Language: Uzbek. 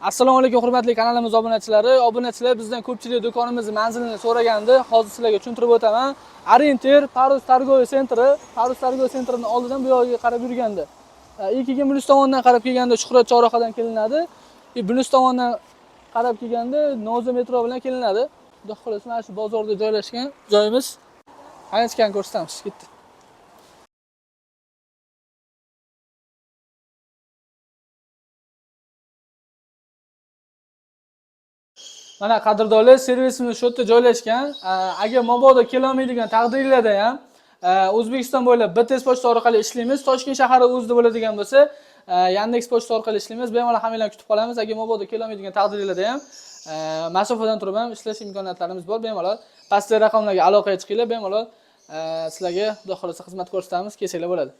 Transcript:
Assalomu alaykum hurmatli kanalimiz obunachilari. Obunachilar bizdan ko'pchilik do'konimiz manzilini so'ragandi. Hozir sizlarga tushuntirib o'taman. Orientir Parus торговый центри, Parus торговый центр ini oldidan bu yoqqa qarab yurganda. Keyin bunisi tomondan qarab kelganda Shuhrat chorrahadan kelinadi. Bunisi tomondan qarab kelganda Noza metro bilan kelinadi. Xudo xohlasa mana shu bozorda joylashgan joyimiz. Qancha ko'rsatamiz, ketdi. Mana qadrdonlar, servisimiz shu yerda joylashgan. Agar mabodo kelolmaydigan taqdirlarda ham O'zbekiston bo'ylab BTS pochta orqali ishlaymiz. Toshkent shahari o'zida bo'ladigan bo'lsa, Yandex pochta orqali ishlaymiz. Bemalol hammanglarni kutib qolamiz. Agar mabodo kelolmaydigan taqdirlarda ham masofadan turib ham ishlash imkoniyatlarimiz bor. Bemalol pastdagi raqamlarga aloqaga chiqinglar, bemalol sizlarga Xudo xohlasa xizmat ko'rsatamiz, kelsanglar bo'ladi.